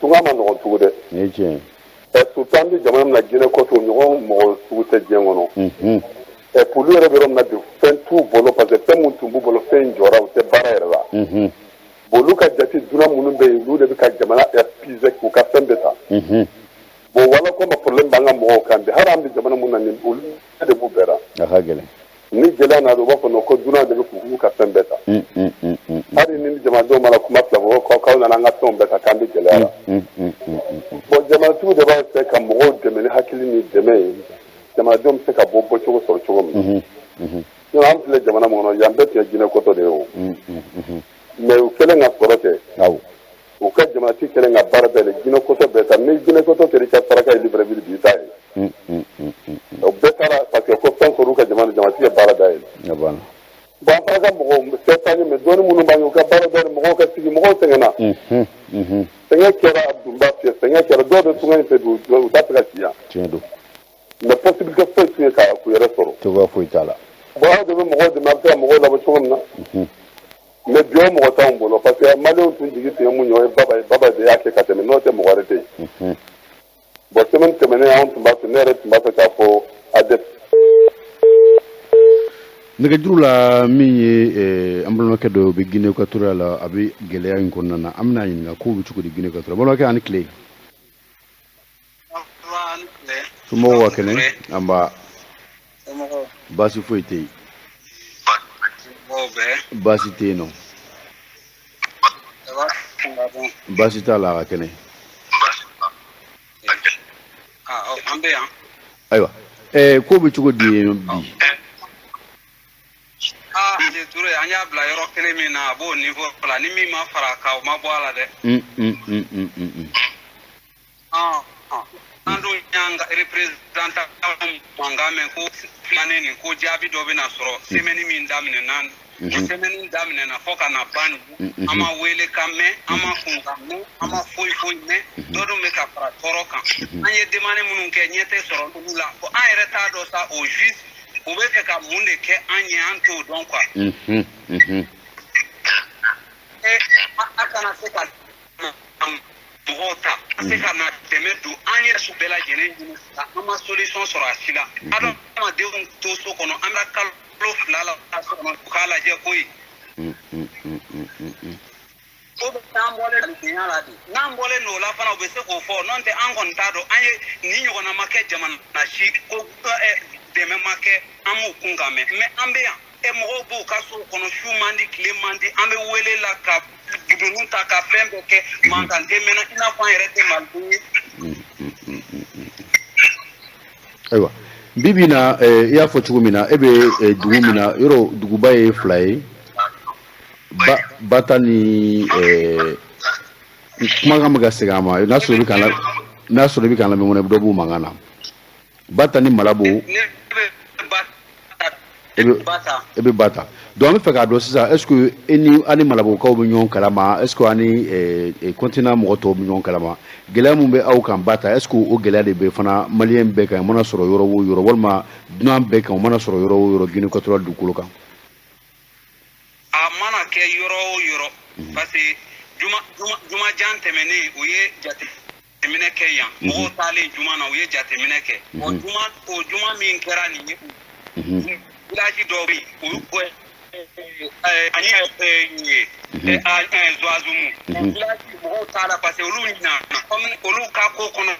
Tunga ma nɔgɔn tugun dɛ. Nin ye tiɲɛ ye. Surtout an bɛ jamana min na, Guinée kɔfɛ, o ɲɔgɔn mɔgɔ sugu tɛ diɲɛ kɔnɔ. Olu yɛrɛ bɛ yɔrɔ min na bi, fɛn t'u bolo, parce que fɛn min tun b'u bolo, fɛn in jɔra, u tɛ baara yɛrɛ la. Bon, olu ka jate dunan minnu bɛ yen, olu de bɛ ka jamana épuiser k'u ka fɛn bɛɛ ta. Bon, wala komi problème b'an ka mɔgɔw kan bi, hali an bɛ jamana min na nin, olu de b'u bɛɛ la. A ka gɛlɛn. Ni gɛlɛya nana, u b'a fɔ non, ko dunan de bɛ k'u ka fɛn bɛɛ ta. Hali ni jamanadenw mana kuma fila fɔ, k'aw nana an ka fɛnw bɛɛ ta, k'an bɛ gɛlɛya la. Bon, jamanatigiw de b'a fɛ ka mɔgɔw dɛmɛ ni hakili ni dɛmɛ ye, jamanadenw bɛ se ka bɔ bɔcogo sɔrɔ cogo min na. An filɛ jamana min kɔnɔ, yan bɛɛ tun ye jinɛ kɔtɔ de ye o. Mais u kɛlen ka sɔrɔ kɛ. Awɔ. U ka jamanatigi kɛlen ka baara dayɛlɛ, Guinée-Équatoriale bɛɛ ta. Ni Guinée-Équatoriale kɛra i ka saraka ye Libreville bi, i t'a ye. O bɛɛ taara parce que ko fɛn sɔrɔ u ka jamana, jamanatigi ye baara dayɛlɛ. Bon, an fana ka mɔgɔw se t'an ye, mais dɔɔni minnu b'an ye, u ka baara dayɛlɛ, mɔgɔw ka sigi, mɔgɔw sɛgɛnna. Sɛgɛn kɛra Abdou fiyɛ, sɛgɛn kɛra dɔw bɛ tunga in fɛ bi, u t'a fɛ ka si yan. Tiɲɛ don. Mais possibilité foyi t'u ye k'u yɛrɛ sɔrɔ. Cogoya foyi t'a la. Bon, aw de bɛ mɔgɔw dɛmɛ, a bɛ se ka mɔgɔw labɔ cogo min na. Mais bi, o mɔgɔ t'anw bolo, parce que maliyɛnw tun jigi tun ye mun ye, o ye Baba ye. Baba de y'a kɛ ka tɛmɛ, n'o tɛ mɔgɔ wɛrɛ tɛ yen. Bon, semaine tɛmɛnen, anw tun b'a fɛ, ne yɛrɛ tun b'a fɛ k'a fɔ ADEP. Nɛgɛjuru la, min ye an balimakɛ dɔ bɛ Guinée Équatoriale la, a bɛ gɛlɛya in kɔnɔna na, an bɛna ɲininka kow bɛ cogo di Guinée Équatoriale. Balimakɛ, ani tile. Somɔgɔw ka kɛnɛ? An ba, baasi foyi tɛ yen. Baasi tɛ yen nɔ. Baasi t'a la, a ka kɛnɛ. Ayiwa, ko bɛ cogo di yen bi? Ah, Touré, an y'a bila yɔrɔ kelen min na, a b'o niveau la, ni min ma fara a kan, o ma bɔ a la dɛ. An dun y'an ka représentant mankan mɛn ko filanan nin ko jaabi dɔ bɛna sɔrɔ semaine min daminɛna, o semaine daminɛna fo ka na ban nin, an ma wele ka mɛn, an ma kun ka mɛn, an ma foyi foyi mɛn. Dɔ dun bɛ ka fara tɔɔrɔ kan. An ye demande minnu kɛ, ɲɛ tɛ sɔrɔ olu la. An yɛrɛ t'a dɔn sa au juste u bɛ fɛ ka mun de kɛ an ye, an t'o dɔn quoi. A kana se ka mɔgɔw ta, an se ka na dɛmɛ don an yɛrɛ su bɛɛ lajɛlen ɲini, an ma solution sɔrɔ a si la. Adamadenw to so kɔnɔ, an bɛ kalo 2 la so kɔnɔ, u k'a lajɛ koyi. O bɛ n'an bɔlen denya la de, n'an bɔlen don o la fana, u bɛ se k'o fɔ. N'o tɛ, an kɔni t'a dɔn an ye nin ɲɔgɔnna ma kɛ jamana si ko dɛmɛ ma kɛ, an m'o kun kan mɛn. Mais an bɛ yan, mɔgɔw b'u ka so kɔnɔ, su man di, tile man di, an bɛ wele la ka dudunu ta ka fɛn bɛɛ kɛ, mankan tɛ mɛnna, i n'a fɔ an yɛrɛ tɛ maliden ye. Ayiwa, bi bi in na, i y'a fɔ cogo min na, e bɛ dugu min na, yɔrɔ duguba ye fila ye, Bata ni kumakan bɛ ka segin a ma, n'a sɔrɔ i bɛ k'an lamɛn, dɔ b'u mankan na. Bata ni Malabo. E bɛ Bata. Donc an bɛ fɛ k'a dɔn sisan, est ce que e ni an ni Malabokaw bɛ ɲɔgɔn kalama, est ce que an ni continent mɔgɔ tɔw bɛ ɲɔgɔn kalama? Gɛlɛya mun bɛ aw kan Bata, est ce que o gɛlɛya de bɛ fana maliyɛn bɛɛ kan, o mana sɔrɔ yɔrɔ o yɔrɔ, walima dunan bɛɛ kan, o mana sɔrɔ yɔrɔ o yɔrɔ Guinée Équatoriale dugukolo kan? A mana kɛ yɔrɔ o yɔrɔ, parce que jumajan tɛmɛnen, u ye jateminɛ kɛ yan, mɔgɔw taalen juma na, u ye jateminɛ kɛ. O juma min kɛra nin ye, village dɔw bɛ yen, ani Zuazumu village, mɔgɔw t'a la parce que olu ɲinana, comme olu ka ko kɔnɔ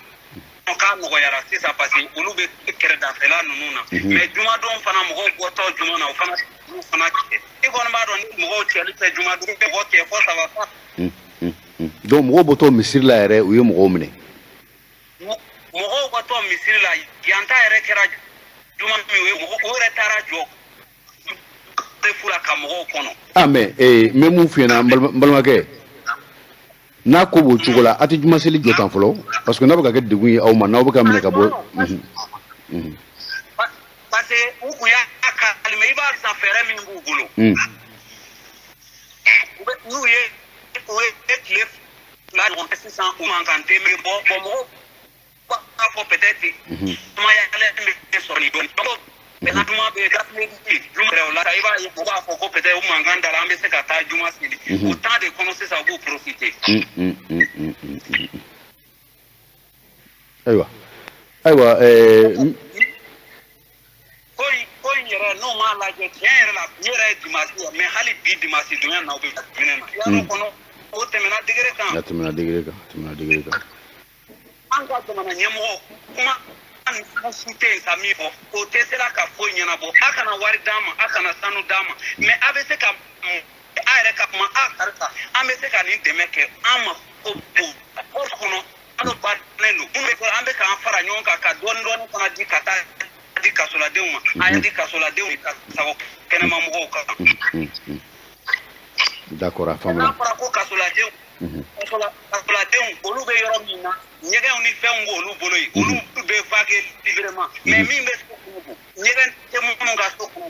k'a nɔgɔyara sisan, parce que olu bɛ kɛrɛdafɛla ninnu na. Mais jumadon fana, mɔgɔw bɔtɔ juma na, o fana olu fana cɛ, i kɔni b'a dɔn ni mɔgɔw cɛli tɛ jumadon, mɔgɔ cɛ fo saba. Donc mɔgɔw bɔtɔ misiri la yɛrɛ, u ye mɔgɔw minɛ. Mɔgɔw bɔtɔ misiri la, yan ta yɛrɛ kɛra juma min ye, mɔgɔ o yɛrɛ taara jɔ fu la ka mɔgɔw kɔnɔ. Ah, mais n bɛ mun f'i ɲɛna, n balimakɛ, n'a ko b'o cogo la, a tɛ juma seli jɔ tan fɔlɔ, parce que n'a bɛ ka kɛ degun ye aw ma, n'aw bɛ ka minɛ ka bɔ. Parce que u kun y'a kalime, i b'a san fɛɛrɛ min b'u bolo. N'u ye u ye tile 2 ɲɔgɔn kɛ sisan, u man kan tɛ bɔ, bɔn mɔgɔw b'a fɔ peut-être sumayalen bɛ sɔrɔ nin dɔɔnin. Maintenant juma bɛ juma wɛrɛ la, i b'a ye mɔgɔw b'a fɔ ko peut-être u mankan dara, an bɛ se ka taa juma seli. O temps de kɔnɔ sisan, u b'u profiter. Ayiwa, ayiwa. Ko in yɛrɛ, n'o m'a lajɛ tiɲɛ yɛrɛ la, bi yɛrɛ ye dimanche ye, mais hali bi dimanche donya na, u bɛ minɛ na. Yɔrɔ kɔnɔ, o tɛmɛna degré kan. A tɛmɛna degré kan, a tɛmɛna degré kan. An ka jamana ɲɛmɔgɔ, kuma su tɛ yen sa min fɔ, o tɛ se ka foyi ɲɛnabɔ. A kana wari d'an ma, a kana sanu d'an ma, mais a bɛ se ka a yɛrɛ ka kuma, a karisa, an bɛ se ka nin dɛmɛ kɛ an ma ko o kɔnɔ. Kalo bannen don, minnu bɛ an bɛ k'an fara ɲɔgɔn kan ka dɔɔni dɔɔni fana di ka taa di kasoladenw ma, a y'a di kasoladenw ka sago kɛnɛma mɔgɔw kan. D'accord, a faamuna. N'a fɔra ko kasoladenw Kasoladenw olu bɛ yɔrɔ min na, ɲɛgɛnw ni fɛnw b'olu bolo yen, olu bɛ vaguer librement, mais min bɛ so kɔnɔ, ɲɛgɛn tɛ minnu ka so kɔnɔ.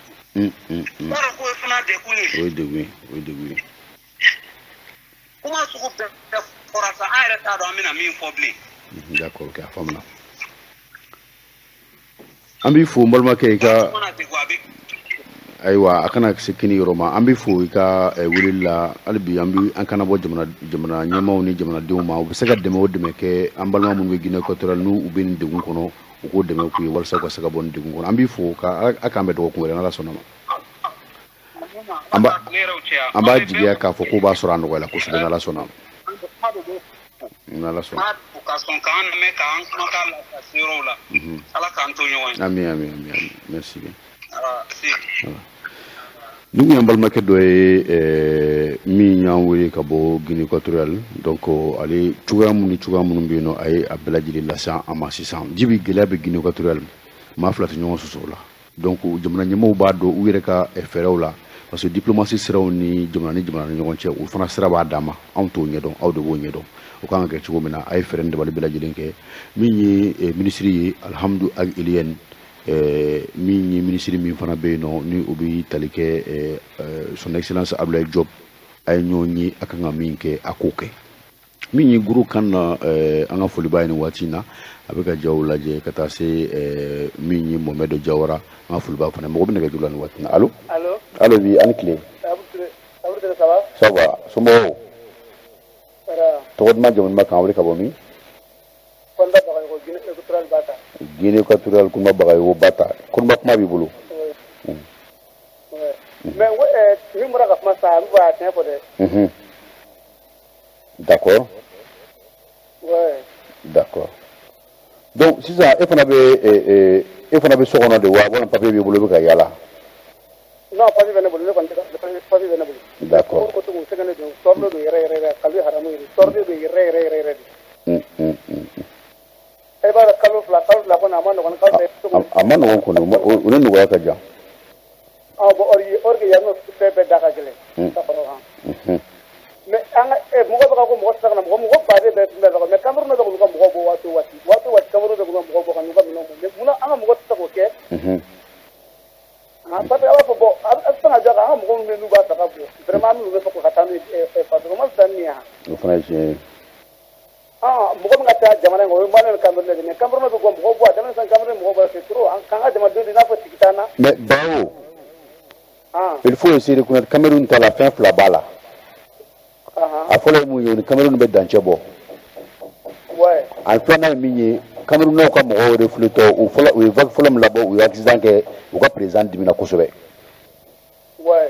B'a dɔn k'o fana degun ye. O ye degun ye, o ye degun ye. Kuma sugu bɛɛ fɔra sa, an yɛrɛ t'a dɔn an bɛna min fɔ bilen. D'accord, ok, a faamuna. An b'i fo, n balimakɛ, i ka ayiwa, a kana se kini yɔrɔ ma. An b'i fo i ka weleli la. Hali bi an bi an kana bɔ jamana ɲɛmaaw ni jamanadenw ma, u bɛ se ka dɛmɛ o dɛmɛ kɛ an balima minnu bɛ Guinée équatoriale, n'u bɛ nin degun kɔnɔ, u k'o dɛmɛ k'u ye walasa u ka se ka bɔ nin degun kɔnɔ. An b'i fo ka a k'an bɛn dɔgɔkun wɛrɛ, n'Ala sɔnna ma. An b'a jigiya k'a fɔ k'o b'a sɔrɔ a nɔgɔya la kosɛbɛ, n'Ala sɔnna ma. N'Ala sɔnna. Ka sɔn k'an lamɛn, k'an kumakan lase yɔrɔw la. Ala k'an to ɲɔgɔn ye. Ami, ami, ami, ami, merci bien. Nin kun y'an balimakɛ dɔ ye min y'an wele ka bɔ Guinée équatoriale. Donc ale cogoya mun ni cogoya minnu bɛ yen nɔ, a ye a bɛɛ lajɛlen lase an ma sisan. Jibi, gɛlɛya bɛ Guinée équatoriale, maa fila tɛ ɲɔgɔn sɔsɔ o la. Donc jamana ɲɛmaaw b'a dɔn u yɛrɛ ka fɛɛrɛw la, parce que diplomatie siraw ni jamana ni jamana ni ɲɔgɔn cɛ, o fana sira b'a dan ma. Anw t'o ɲɛdɔn, aw de b'o ɲɛdɔn. O kan ka kɛ cogo min na, a ye fɛɛrɛ ni dabali bɛɛ lajɛlen kɛ. Min ye minisiri ye, Alhamdu Ag Eliyen, min ye minisiri min fana bɛ yen nɔ, ni o bɛ tali kɛ Son Excellence Abdoulaye Diop, a ye ɲɔgɔn ye, a kan ka min kɛ, a k'o kɛ. Min ye guru kan na, an ka foliba ye nin waati in na, a bɛ ka jaw lajɛ ka taa se min ye Mohamed Jawara, an ka foliba fana. Mɔgɔ bɛ nɛgɛjuru la nin waati in na. Allo? Allo, oui, an ni tile. Ça va, somɔgɔw? Tɔgɔ duman, jamu duman, k'an wele ka bɔ min? Guinée équatoriale, Koumba Bagayogo Bata. Koumba, kuma b'i bolo. Mais min bɔra ka kuma sisan, a bɛ ka tiɲɛ fɔ dɛ. D'accord. Ouais. D'accord. Donc sisan e fana bɛ so kɔnɔ de wa, walima papier b'i bolo, i bɛ ka yaala? Non, papier bɛ ne bolo, ne kɔni tɛ, papier bɛ ne bolo. D'accord. Ko cogo sɛgɛnnen don, tɔɔrɔlen don yɛrɛ yɛrɛ yɛrɛ, kalu haramu ye, tɔɔrɔlen don yɛrɛ yɛrɛ yɛrɛ yɛrɛ de. E b'a dɔn kalo 2, kalo 2 kɔni, a ma nɔgɔn, kalo 2. A ma nɔgɔn kɔni, o ni nɔgɔya ka jan. Ah bon, or que yan nɔ, fɛn bɛɛ da ka gɛlɛn ka fara o kan. Mais an ka mɔgɔ bɛ ka ko mɔgɔ tɛ se ka na, mɔgɔ baden bɛɛ tun bɛ fɛ, mais Cameroun bɛ k'olu ka mɔgɔw bɔ waati o waati, waati o waati, Cameroun bɛ k'u ka mɔgɔw bɔ ka n'u ka minɛnw bɔ. Mais munna an ka mɔgɔ tɛ se k'o kɛ? Ah, parce que a b'a fɔ bon, a bɛ fɛn ka jɔ kan, an ka mɔgɔ minnu bɛ yen, n'u b'a fɛ ka bɔ vraiment, an bɛ fɛ ka taa n'u ye faso ma fisa ni nin ye. O fana ye tiɲɛ ye. Ah, mɔgɔ min ka taa jamana in kɔnɔ, o ye Malien ni Cameroun de, mais Cameroun bɛ bɔ, mɔgɔw bɔ a daminɛ sisan, Cameroun mɔgɔw bɔ, c'est trop, an k'an ka jamanadenw de i n'a fɔ tigi t'an na. Mais Bao, il faut aussi reconnaître Cameroun ta la, fɛn fila b'a la. A fɔlɔ ye mun ye? O ni Cameroun bɛ dancɛ bɔ. A filanan ye min ye, Camerounɛw ka mɔgɔw refoulé tɔ, u fɔlɔ, u ye vague fɔlɔ min labɔ, u ye accident kɛ, u ka président dimina kosɛbɛ.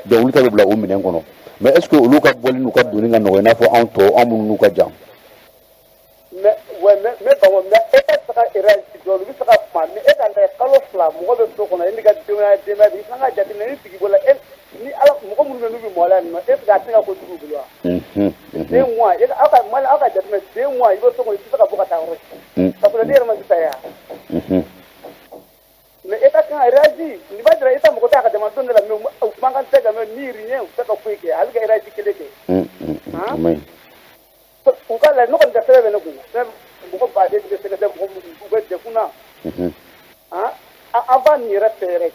Donc olu ta bɛ bila o minɛn kɔnɔ. Mais est ce que olu ka bɔli n'u ka donni ka nɔgɔ i n'a fɔ anw tɔ, anw minnu n'u ka jan? Mais ouais, mais bon, mais e ka se ka réagir dɔɔni, u bɛ se ka kuma, mais e ka lajɛ, kalo 2, mɔgɔ bɛ so kɔnɔ, e n'i ka denbaya bɛ, i fana ka jateminɛ ni sigi bolo e ni ala mɔgɔ minnu bɛ n'u bɛ mɔgɔ la yen nɔ, e bɛ se ka a tɛ ka kojugu u bolo wa? 2 mois, e aw ka Mali, aw ka jateminɛ, 2 mois i bɛ so kɔnɔ, i tɛ se ka bɔ ka taa yɔrɔ si, parce que ne yɛrɛ ma sisan yan. Mais État kan ka réagir, nin b'a jira État mɔgɔ t'a ka jamanadenw de la, mais u kumakan tɛ ka mɛn ni rien, u tɛ ka foyi kɛ, a bɛ ka réagir kelen kɛ. O ma ɲi. U ka lajɛ, ne kɔni tɛ, sɛbɛn bɛ ne kun, sɛbɛn mɔgɔ baden bɛ sɛgɛsɛ, mɔgɔ u bɛ degun na. An b'a nin yɛrɛ fɛ yɛrɛ,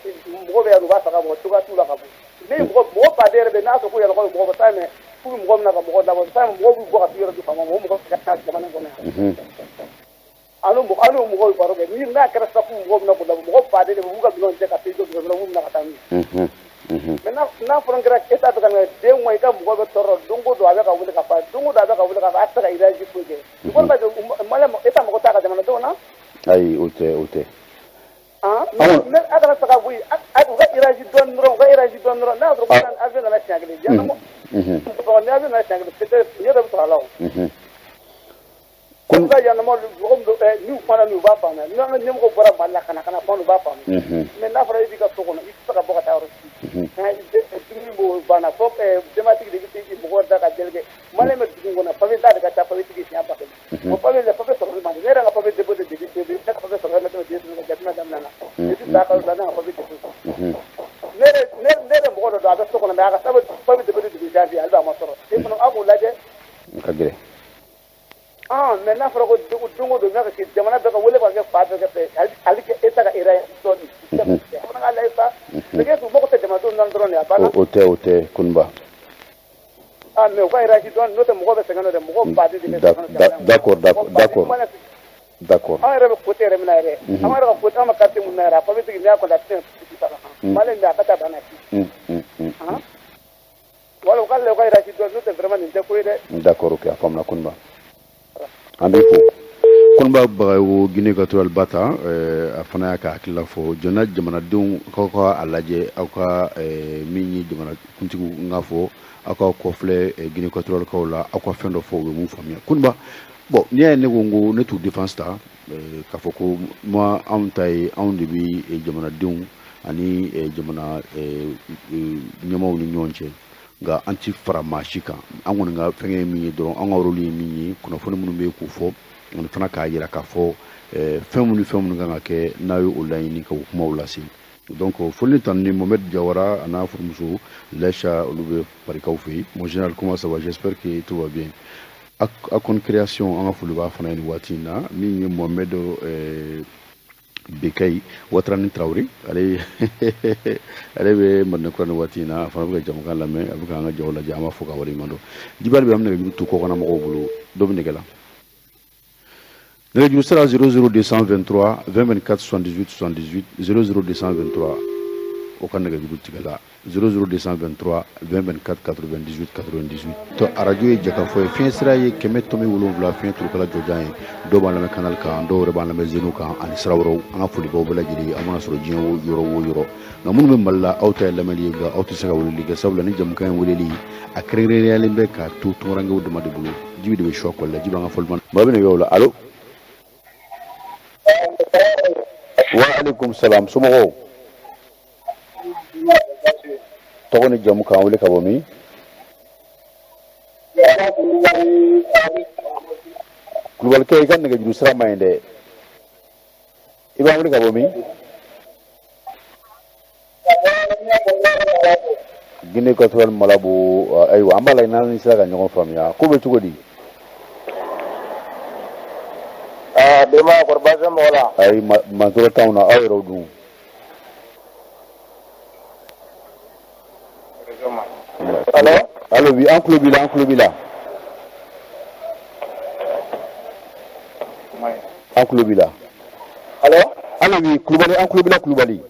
mɔgɔ bɛ yan, u b'a ta ka bɔ, cogoya t'u la ka bɔ. Ni mɔgɔ baden yɛrɛ bɛ n'a fɔ ko yɛrɛ ko mɔgɔ bɔ saa mɛ k'u bɛ mɔgɔ min na ka mɔgɔ labɔ saa, mɔgɔw bɛ bɔ ka t'u yɛrɛ di faama ma, o mɔgɔ ka taa jamana in kɔnɔ yan. An n'o mɔgɔw ye baro kɛ, ni n'a kɛra sisan k'u mɔgɔw bɛna k'u labɔ, mɔgɔ baden de bɛ b'u ka minɛnw cɛ ka taa jɔ u b'u minɛ ka taa n'u ye. Mais n'a fɔra kɛra État bɛ ka na 2 mois, i ka mɔgɔ bɛ tɔɔrɔ, don o don a bɛ ka wele ka fa, don o don a bɛ ka wele ka fa, a tɛ se ka réagir foyi kɛ. I kɔni b'a dɔn Malien État mɔgɔ t'a ka jamanadenw na. Ayi, o tɛ, o tɛ. Ah, mais a kana saga bɔ yen, u ka réagir dɔɔni dɔrɔn, u ka réagir dɔɔni dɔrɔn, n'a y'a sɔrɔ ko avion nana siɲɛ kelen, ni avion nana siɲɛ kelen, peut-être ɲɛ dɔ bɛ sɔrɔ a la o. Ko ka yanama mɔgɔ min n'u kumana n'u b'a faamuya, n'an ka ɲɛmɔgɔ bɔra Mali la ka na kuma, u b'a faamuya. Mais n'a fɔra e b'i ka so kɔnɔ, i tɛ se ka bɔ ka taa yɔrɔ si. Dumuni b'o banna fo denbatigi de bɛ t'i mɔgɔ da ka deli kɛ. Malien bɛ dugu kɔnɔ, papier da de ka ca papier tigi siɲɛ 1000. O papier la, papier sɔrɔli man di. Ne yɛrɛ ka papier déposé depuis ne ka papier sɔrɔ ne tɛmɛ den jateminɛ daminɛ na. Depuis san kalo 2, ne ka papier déposé. Ne yɛrɛ mɔgɔ dɔ don, a bɛ so kɔnɔ, mais a ka papier déposé depuis janvier, hali bi a ma sɔrɔ. E fana, aw k'o lajɛ. Ka gɛlɛn. Mais n'a fɔra ko don o don n'a ka kɛ jamana bɛɛ ka wele ka kɛ fa bɛɛ kɛ hali kɛ État ka erreur dɔɔni. Fana ka lajɛ sa. Mais que mɔgɔ tɛ jamanadenw na dɔrɔn de a banna. O tɛ o tɛ Koninba. Ah, mais u ka hiérarchie dɔɔni, n'o tɛ mɔgɔ bɛ sɛgɛn dɛ, mɔgɔ baden de bɛ sɛgɛn. D'accord. An yɛrɛ bɛ côté yɛrɛ min na yɛrɛ, an yɛrɛ ka côté, an ka quartier mun na yɛrɛ, a fɔ bɛ sigi n'i y'a kɔnɔ a tɛ se ka Mali bɛ a ka taa banna. Wala u ka lajɛ u ka hiérarchie dɔɔni, n'o tɛ vraiment nin tɛ ko ye dɛ. D'accord, ok, a faamuna Koninba. An b'i fo. Koninba Bagayogo, Guinée équatoriale Bata, a fana y'a ka hakilila fɔ jɔnna jamanadenw k'aw ka a lajɛ, aw ka min ye jamana kuntigiw n k'a fɔ aw ka kɔfilɛ Guinée équatoriale kaw la, aw ka fɛn dɔ fɔ u bɛ mun faamuya. Koninba, bon, n'i y'a ye ne ko n ko ne t'u défense ta k'a fɔ ko moi anw ta ye anw de bɛ jamanadenw ani jamana ɲɛmaaw ni ɲɔgɔn cɛ, nka an ti fara maa si kan. An kɔni ka fɛngɛ ye min ye dɔrɔn, an ka rôle ye min ye, kunnafoni minnu bɛ yen k'u fɔ, ani fana k'a yira k'a fɔ fɛn minnu ni fɛn minnu kan ka kɛ n'a ye o laɲini ka o kumaw lase. Donc foli ni tanu ni Mohamed Diawara a n'a furumuso Lɛcha, olu bɛ Parikaw fɛ yen. Mon général, comment ça va? J'espère que tout va bien. Akon Création, an ka foli b'a fana ye nin waati in na. Min ye Mohamed Bekayi Watarani Traoré, ale bɛ Mandekura nin waati in na, a fana bɛ ka jamukan lamɛn, a bɛ k'an ka jaw lajɛ, an b'a fɔ k'a waleɲuman dɔn. Jibali bɛ an bɛ nɛgɛjuru to kɔkanna mɔgɔw bolo, dɔ bɛ nɛgɛ la. Nɛgɛjuru sira 00223 20 24 78 78, 00223, o ka nɛgɛjuru tigɛ la, 00223 20 24 98 98. To arajo ye jɛkafɔ ye, fiɲɛ sira ye 107.7, fiɲɛ turukala jɔjan ye. Dɔw b'an lamɛn canal kan, dɔw yɛrɛ b'an lamɛn Zeno kan ani sira wɛrɛw. An ka folibaw bɛɛ lajɛlen, an mana sɔrɔ diɲɛ yɔrɔ o yɔrɔ. Nka minnu bɛ Mali la, aw ta ye lamɛnli ye, nka aw tɛ se ka weleli kɛ, sabula ni jamukan in weleli a kɛrɛnkɛrɛnyalen bɛ k'a to tunkarankew dama de bolo. Jibi de bɛ suwa kɔli la, ji b'an ka fɔli maa bɛ nɛgɛw la. Allo, wa aleykum salam, somɔgɔw? Tɔgɔ ni jamu, k'an wele ka bɔ min? Kulubalikɛ, i ka nɛgɛjuru sira man ɲi dɛ. I b'an wele ka bɔ min? Guinée équatoriale Malabo. Ayiwa, an b'a lajɛ n'an sera ka ɲɔgɔn faamuya. Ko bɛ cogo di? Aa, denbaya kɔrɔ, baasi mɔgɔ la? Ayi, mantɔrɔ t'anw na, aw yɛrɛw dun? Allo? Allo, oui, an tulo b'i la, an tulo b'i la. An tulo b'i la. Allo? Allo, oui, Kulubali, an tulo b'i la, Kulubali.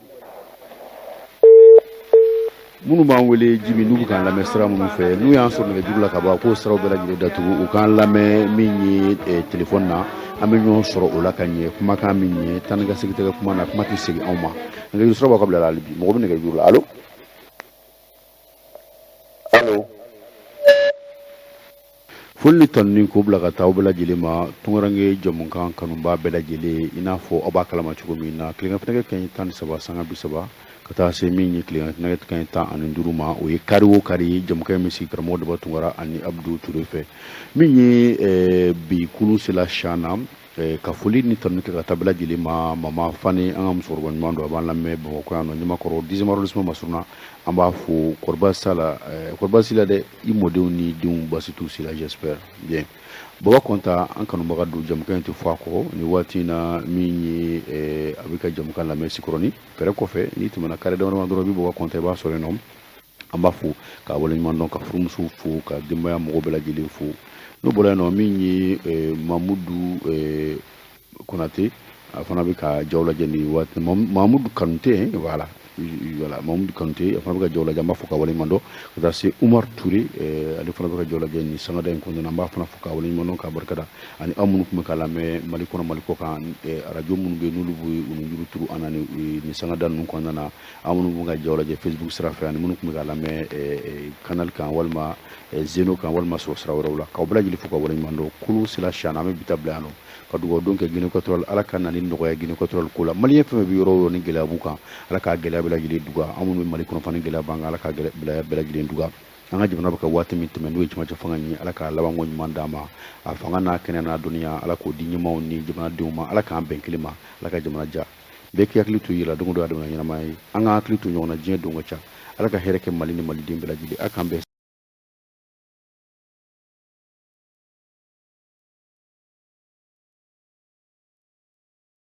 Minnu b'an wele Jibi, n'u bɛ k'an lamɛn sira minnu fɛ, n'u y'an sɔrɔ nɛgɛjuru la ka ban, k'o siraw bɛɛ lajɛlen datugu, u k'an lamɛn min ye telefɔni na, an bɛ ɲɔgɔn sɔrɔ o la ka ɲɛ. Kumakan min ye taa ni ka segin tɛ kɛ kuma na, kuma tɛ segin anw ma. Nɛgɛjuru sira b'aw ka bila la hali bi, mɔgɔ bɛ nɛgɛjuru la. Allo, allo. Foli ni tanuni k'o bila ka taa aw bɛɛ lajɛlen ma, tunkaranke jamukan kanubaa bɛɛ lajɛlen. I n'a fɔ aw b'a kalama cogo min na, tilegan fɛnɛ kɛ 13:30 ka taa se min ye tilegan fɛnɛ kɛ 15 ma, o ye kari o kari ye, jamukan in bɛ sigi karamɔgɔ Daba Tunkara ani Abdou Touré fɛ. Min ye bi kulu sela sian na, ka foli ni tanuni kɛ ka taa bɛɛ lajɛlen ma. Mama Fani, an ka musokɔrɔba ɲuman don, a b'an lamɛn Bamakɔ yan nɔ, Ɲamakɔrɔ 10e arrondissement masuruna, an b'a fo. Kɔrɔba sala, kɔrɔba sila dɛ, i mɔdenw ni denw basi t'u si la, j'espère bien. Baba Kɔnta, an kanubaga don, jamukan in tɛ fɔ a kɔ nin waati in na. Min ye a bɛ ka jamukan lamɛn Sikɔrɔni fɛrɛ kɔfɛ, n'i tɛmɛna carré damadama dɔrɔn, i bɛ Baba Kɔnta, i b'a sɔrɔ yen nɔ. An b'a fo k'a waleɲuman dɔn, ka furumuso fo, ka denbaya mɔgɔw bɛɛ lajɛlen fo. N'o bɔra yen nɔ, min ye Mamudu Konate, a fana bɛ ka jaw lajɛ nin waati. Mamudu Kanute, voilà, voilà, Mamudu Kanute, a fana bɛ ka jaw lajɛ, an b'a fɔ k'a waleɲuman dɔn. Ka taa se Umar Ture, ale fana bɛ ka jaw lajɛ nin sangada in kɔnɔna na, an b'a fana fo k'a waleɲuman dɔn, k'a barikada. Ani aw minnu tun bɛ k'a lamɛn Mali kɔnɔ, Mali kɔ kan, arajo minnu bɛ yen n'olu bɛ u ni juru turu an na nin sangada ninnu kɔnɔna na, aw minnu bɛ ka jaw lajɛ Facebook sira fɛ, ani minnu tun bɛ k'a lamɛn canal kan walima Zeno kan walima sɔrɔ sira wɛrɛw la, k'aw bɛɛ lajɛlen fo ka waleɲuman dɔn. Kulu sela sian, an bɛ bi ta bila yan nɔ, ka dugawu don kɛ Guinée équatoriale, Ala ka na ni nɔgɔya Guinée équatoriale ko la. Maliyɛn fɛn fɛn bɛ yɔrɔ o yɔrɔ ni gɛlɛya b'u kan, Ala k'a gɛlɛya bɛɛ lajɛlen duga. An minnu bɛ Mali kɔnɔ fana, gɛlɛya b'an kan, Ala k'a gɛlɛya bɛɛ lajɛlen duga. An ka jamana bɛ ka waati min tɛmɛ, n'o ye cɛmancɛ fanga ye, Ala k'a labanko ɲuman d'an ma, a fanga n'a kɛnɛ n'a dɔnniya, Ala k'o di ɲɛmaaw ni jamanadenw ma, Ala k'an bɛn kelen ma, Ala ka jamana diya. Bɛɛ k'i hakili to i yɛrɛ la, don o don adamaden ɲɛnamaya ye, an ka hakili to ɲɔgɔn na, diɲɛ don ka ca. Ala ka hɛrɛ kɛ Mali ni maliden bɛɛ lajɛlen, a k'an bɛn.